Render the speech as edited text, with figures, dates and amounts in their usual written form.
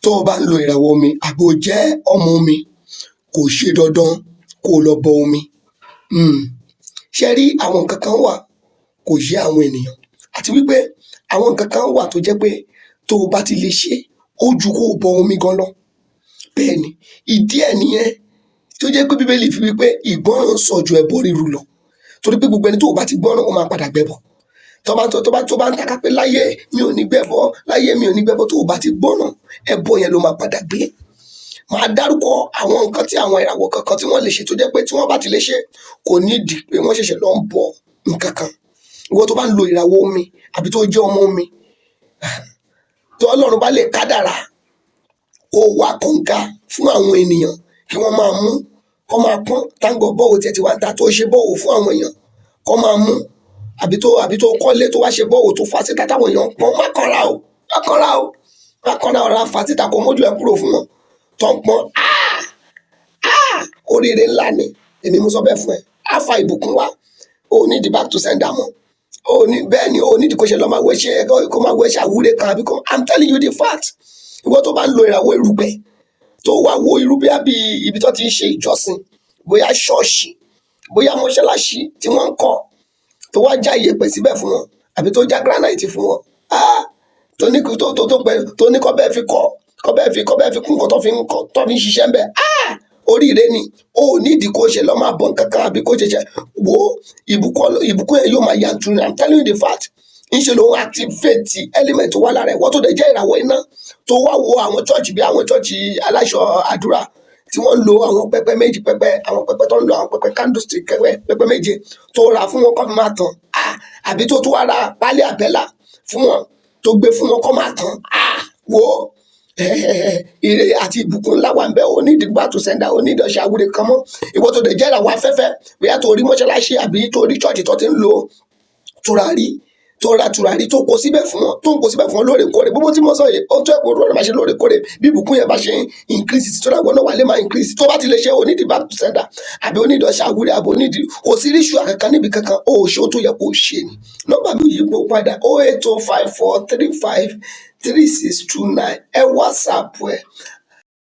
Tó o bá ń lo ìràwọ̀ omi àbí o jẹ́ ọmọ omi, kò ṣe dandan kó o lọ bọ omi. Ṣé rí, àwọn nǹkan kan wà kò yé àwọn ènìyàn, àti wípé àwọn nǹkan kan wà tó jẹ́ pé tó o bá ti lè ṣe, ó ju kó o bọ omi gan lọ. Bẹ́ẹ̀ ni, ìdí ẹ̀ nìyẹn tó jẹ́ pé Bíbélì fi wípé ìgbọràn sàn ju ẹbọ rírú lọ, torí pé gbogbo ẹni tó o bá ti gbọ́ràn, ó máa padà gbẹbọ. Tó bá ń taka pé láyé mi ò ní gbẹbọ, láyé mi ò ní gbẹbọ, tó o bá ti gbọ́ràn, ẹbọ yẹn ló máa padà gbé. Màá dárúkọ àwọn nǹkan tí àwọn ìràwọ̀ kankan tí wọ́n lè ṣe tó jẹ́ pé tí wọ́n bá ti lè ṣe, kò nídìí pé wọ́n ṣẹ̀ṣẹ̀ lọ ń bọ nǹkan kan. Ìwọ tó bá ń lo ìràwọ̀ omi àbí tó jẹ́ ọmọ omi, tó Ọlọ́run bá lè kádàrá kó wá kànga fún àwọn ènìyàn kí wọ́n máa mú, kó máa pọ́n táǹgọ̀ borehole tiẹ̀ ti wá ń ta, tó ṣe borehole fún àwọn èèyàn kó máa mú, àbí tó kọ́lé, tó wá ṣe borehole, tó fa síta táwọn èèyàn ń pọ́n, má kanra o, má kanra o, má kanra. Ọ̀rá fa síta, kó mójú ẹ kúrò fún wọn tó ń pọ́n. Ah ah, oríire ńlá ni. Èmi mo sọ bẹ́ẹ̀ fún ẹ. Á fa ìbùkún wá. O ní di back to sender mọ́ o ní. Bẹ́ẹ̀ ni, o ní di kó ṣe lọ́ máa wẹṣẹ́, kó máa wẹṣẹ́ àwúrẹ́ kan àbí kó. I'm telling you the fact. Ìwọ tó bá ń lo ìràwọ̀ erùpẹ̀, tó wá wo irú bí i ibi tó ti ń ṣe ìjọsìn, bóyá ṣọ́ọ̀ṣì, bóyá mọ́ṣáláṣí tí wọ́n ń kọ́, tó wá já iyẹ̀pẹ̀ síbẹ̀ fún wọn àbí tó já granite fún wọn, ah, tó ní tó pẹ́, tó ní kọ́ bẹ́ẹ̀ fi kọ́, kọ́ bẹ́ẹ̀ fi kún nǹkan tó fi ń kọ́, tó fi ń ṣiṣẹ́ ń bẹ̀, ah, oríire ni. O ò nídìí kó ṣe lọ́ máa bọ̀ nǹkan kan àbí kó ṣe ṣe wo. Ìbùkún yẹn yóò máa yanturu. I'm telling you the fact. Ńṣe ló ń activate element tó wà lára ẹ̀. Wọ́n tó dẹ̀ jẹ́ ìràwọ̀ iná, tó wá wo àwọn church bí àwọn church aláṣọ àdúrà tí wọ́n ń lo àwọn pẹpẹ méjì, pẹpẹ, àwọn pẹpẹ tó ń lo àwọn pẹpẹ candlestick, pẹpẹ, pẹpẹ méje tó rà fún wọn kó fi máa tàn, ah, àbí tó tún wá ra pálí àbẹ́là fún wọn, tó gbé fún wọn kó máa tàn, ah, wo, ire àti ìbùkún ńlá wà ń bẹ. O ní ìdí back to sender, o ní ìdí ọṣẹ àwúre kan mọ́. Ìwọ tó dẹ̀ jẹ́ ìràwọ̀ afẹ́fẹ́, bóyá tó rí mọ́ṣáláṣí àbí tó rí church tó ti ń lo tùràrí, tó ra tùràrí, tó kó síbẹ̀ fún wọn, tó ń kó síbẹ̀ fún wọn lóòrèkóòrè. Gbogbo tí mo sọ yìí, ó tó ẹ̀kọ́ rẹ̀ máa ṣe lóòrèkóòrè. Bí ìbùkún yẹn bá ṣe increase sí, tó dàgbọ́ náà wà lè máa increase. Tó bá ti lè ṣe, onídìí back to sender àbí onídìí ọṣẹ àwúrẹ́ àbí onídìí, kò sí ríṣù àkankan níbi kankan. Ó ṣe ohun tó yẹ kó ṣe ni. Nọ́mbà mi yìí kó padà: 08054353629. Ẹ WhatsApp ẹ.